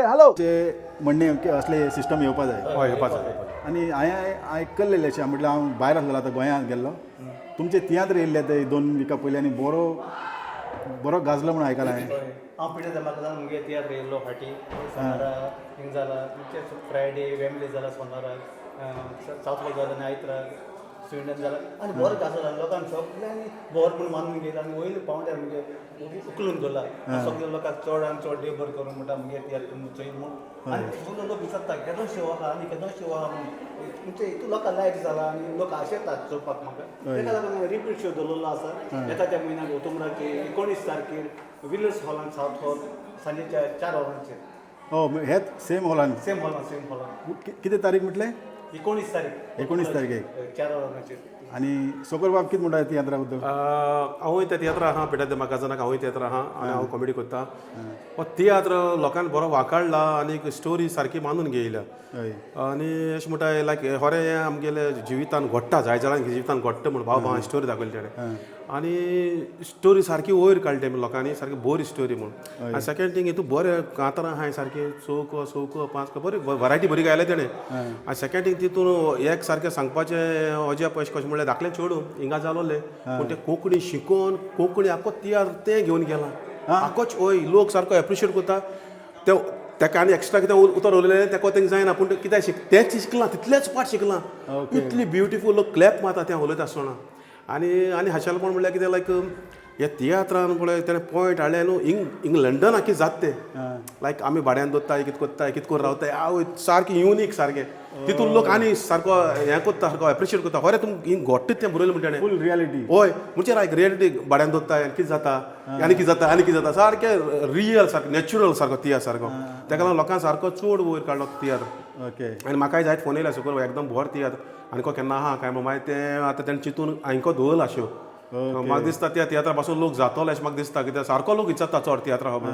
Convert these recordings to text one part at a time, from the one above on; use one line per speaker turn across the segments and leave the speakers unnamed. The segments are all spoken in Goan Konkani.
हॅलो ते म्हणणे असले सिस्टम येवपा जाय.
हय, येवपा जाय.
आनी हांवें आयकल्लेलें अशें, म्हटल्यार हांव भायर आसलेलो, आतां गोंयांत गेल्लो, तुमचे तियात्र येयल्ले ते 2 विका पयलीं आनी बरो बरो गाजलो म्हणून आयकलां हांवें.
हांव पिटर दमाकासान. मुगे तियात्र येयल्लो फाटीं सोनारा हिंग जाला, म्हणजे फ्रायडे वेम्बले जाला, सोनारा सावथ हॉल जाला आनी आयतरा स्विंडन जाला आनी बरो गाजला. लोकांक सगळ्यांनी बरो म्हूण मानून घेयला आनी वयले पावंड्यार मुगे उखलून दवरला. सगळे लोकांक चड आनी चड देव बरें करूं म्हणटा, मुगे तियात्र तुमी चोय म्हूण. आनी सगळे लोक विचारता, केदो शो आहा आनी केदो शो आहा म्हूण. म्हणजे हितून लोकांक लायक जाला आनी लोक आशेतात चोवपाक म्हाका. तेका लागून रिपीट शो दवरलेलो आसा. येता त्या म्हयन्याक ऑक्टोबराचे 19 तारखेर विलर्स हॉलान, सावथ हॉल, सांजेच्या 4 वरांचेर.
हो, हेच सेम हॉलान?
सेम हॉलान, सेम हॉलान.
कितें तारीख म्हटलें?
19 तारीख.
19 तारखेक.
4 वरांचेर.
आनी सोकर बाब, कितें म्हणटा तियात्रा बद्दल?
हांवूय त्या तियात्र आहा, पिटर दमाकाजानाक हांवूय तियात्र आहा आनी हांव कॉमेडी करता. हो तियात्र लोकांनी बरो वाकाडला आनी स्टोरी सारकी मानून घेयल्या. आनी अशें म्हणटा, लायक खरें हें आमगेले जिवितान घडटा, जाय जाणांक जिवितान घडटा म्हूण भाव भाव स्टोरी दाखयली तेणें आनी स्टोरी सारकी वयर काडली तेमी लोकांनी, सारकी बरी स्टोरी म्हूण. आनी सेकंड थींग, हितू बरें कांतारां आहाय, सारकी चौको चौको पांच बरी वरायटी बरी गायल्या तेणें. आनी सेकंड थींग, तितून एक सारकें सांगपाचें अजें पयशे कशें म्हणल्यार धाकलें चेडूं हिंगा जालोलें, पूण तें कोंकणी शिकोन कोंकणी आखो तियात्र तें घेवन गेलां आखोच. हय, लोक सारको एप्रिशिएट करता. ते तेका आनी एक्स्ट्रा कितें उतर उलयलें तेका तेंका जायना, पूण तें कितें शिक तेंच शिकलां, तितलेंच पाठ शिकलां. इतली ब्युटिफूल, लोक क्लॅप मारता तें उलयता आसतना. आनी आनी हाशेलपण म्हणल्यार कितें, लायक ह्या तियात्रान पळय तेणें पॉयंट हाडलें न्हू, हिंग हिंग लंडनाक कितें जाता तें, लायक आमी भाड्यान दवरताय, कितें करताय, कितें करून रावताय, आवय, सारकें युनीक सारकें. तितून लोक आनी सारको हें करता, सारको एप्रिशिएट करता. खरें तुम हिंग घोडटा तें बरयलें म्हणटा तेणें.
फूल रियालिटी.
हय, म्हणजे लायक रियलिटी, भाड्यान दवरताय आनी कितें जाता आनी कितें जाता आनी कितें जाता, सारकें रियल, सारकें नॅचरल सारको तियात्र सारको. तेका लागून लोकांक सारको चड वयर काडलो तियात्र. आनी म्हाकाय जायत फोन येयला, सुकर एकदम बरो तियात्र आनी को केन्ना आहा काय म्हूण. मागीर तें आतां तेणें चिंतून हांकां दवरला शो. म्हाका दिसता त्या तियात्रा पासून लोक जातलो अशें म्हाका दिसता, कित्याक सारको लोक विचारता चड तियात्रा खबर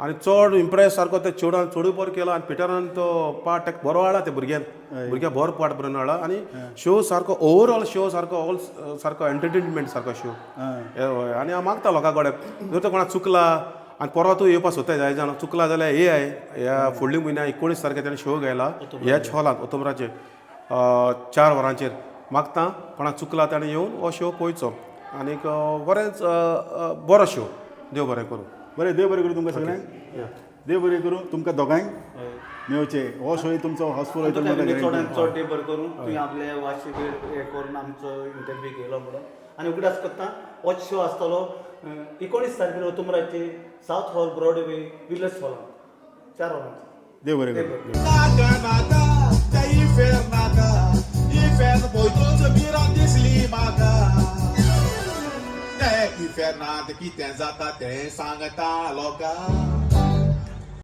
आनी चड इम्प्रेस सारको ते चेडवान चडूय बरो केला आनी पिटरान तो पार्ट ताका बरो हाडला, ते भुरग्यान, भुरग्याक बरो पार्ट बरोवन हाडला. आनी शो सारको, ओवरऑल शो सारको, ऑल सारको एंटरटेनमेंट सारको शो. हय, आनी हांव मागता लोकां कडेन, जर तो कोणाक चुकला आनी परत येवपा सोदताय जाय जाणां, चुकला जाल्यार येयाय. ह्या फुडल्या म्हयन्या 19 तारखेर तेणें शो घेयला ह्याच हॉलांत ओतोब्राचेर 4 वरांचेर. मागता, कोणाक चुकला ताणें येवन हो शो पळोवचो आनीक बरेंच बरो शो. देव बरें करूं.
बरें, देव बरें करूं तुमकां सगळ्यांक. देव बरें करूं तुमकां दोगांयक. मेवचे हो शो तुमचो हाऊसफूल वयतलो म्हाका
चड आनी
guarantee.
चड देव बरें करूं, तुवें आपले वाशी हें करून आमचो इंटरव्यू घेयलो म्हणून. आनी उगडास करता, हो शो आसतलो 19 तारखेर ओतुमराचे, सावथ हॉल, ब्रॉडवे, विलस हॉलान, 4 वरांचेर.
देव बरें करूं.
नाका नाका त्या इफेर्न नाका, इफेर्न पळयतच भिरांत दिसली म्हाका. ते इफेर्नांत कितें जाता तें सांगता लोकां.